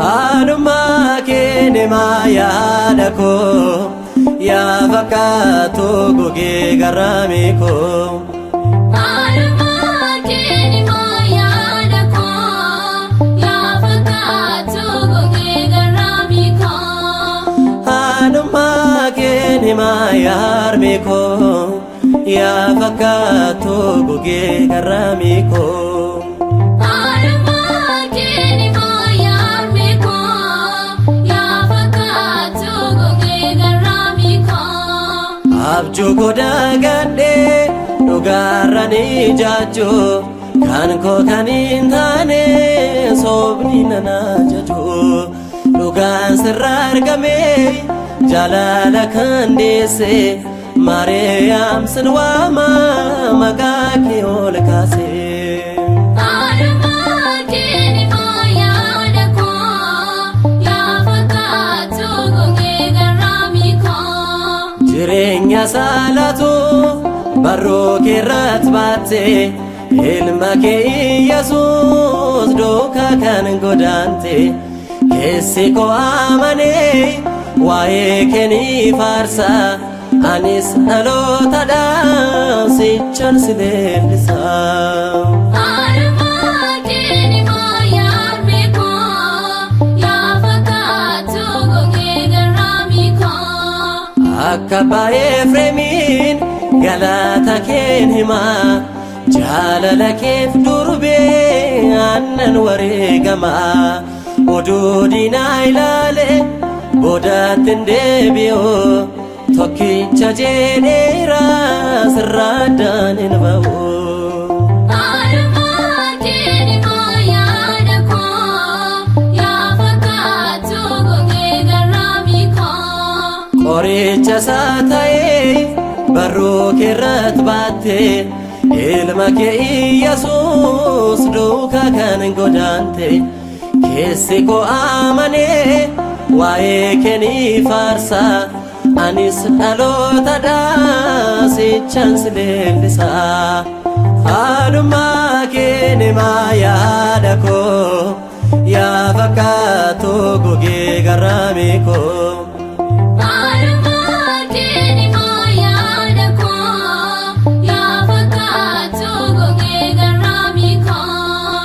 Haadhummaa kee nimaa yaada koo yaa fakkaatu gogee garraamii koo. Haadhummaa kee nimaa yaada koo yaa fakkaatu gogee garraamii koo. Haadhummaa kee nimaa yaarmee koo yaa fakkaatu gogee garraamii koo. Haadhummaa kee nimaa yaarmee koo yaa fakkaatu gogee garraamii koo. Abjuu koo dagadhee dhugaarra ni jaajjuu kan koo kan hin taane soobni nana jaju dhugaan sirra argame jaalala kan deesse Maariyaam sin waama maqaa kee ol kaase. Haadhummaa kee nimaa yaada koo yaa fakkaatu gogee garraamii koo. Jireenya saalatu barruu keerratti baatte ilma kee Iyyasuus duukaa kan godaante keessi koo amanee waa'ee kee ni faarsa anis dhalootadhaan sichan si leellisa. Haadhummaa kee nimaa yaarmee koo yaa fakkaatu gogee garraamii koo. Akka abbaa Efreemiin galata keen himaa jaalala keef durbee aannan wareegamaa oduu diinaa ilaale boodatti hin deebi'u tokkicha jedheera sirraa addaan hin ba'u. Haadhummaa kee nimaa yaada koo yaa fakkaatu gogee garraamii koo. Qoricha isaa ta'ee barruu keerratti baatte ilma kee Iyyasuus duukaa kan godaante keessi koo amanee waa'ee kee ni faarsa anis dhalootadhaa sichan si leellisa. Haadhummaa kee nimaa yaada koo yaa fakkaatu gogee garraamii koo. Haadhummaa kee nimaa yaada koo yaa fakkaatu gogee garraamii koo.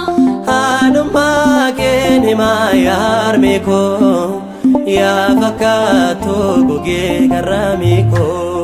Haadhummaa kee nimaa yaarmee koo yaa fakkaatu gogee garraamii koo.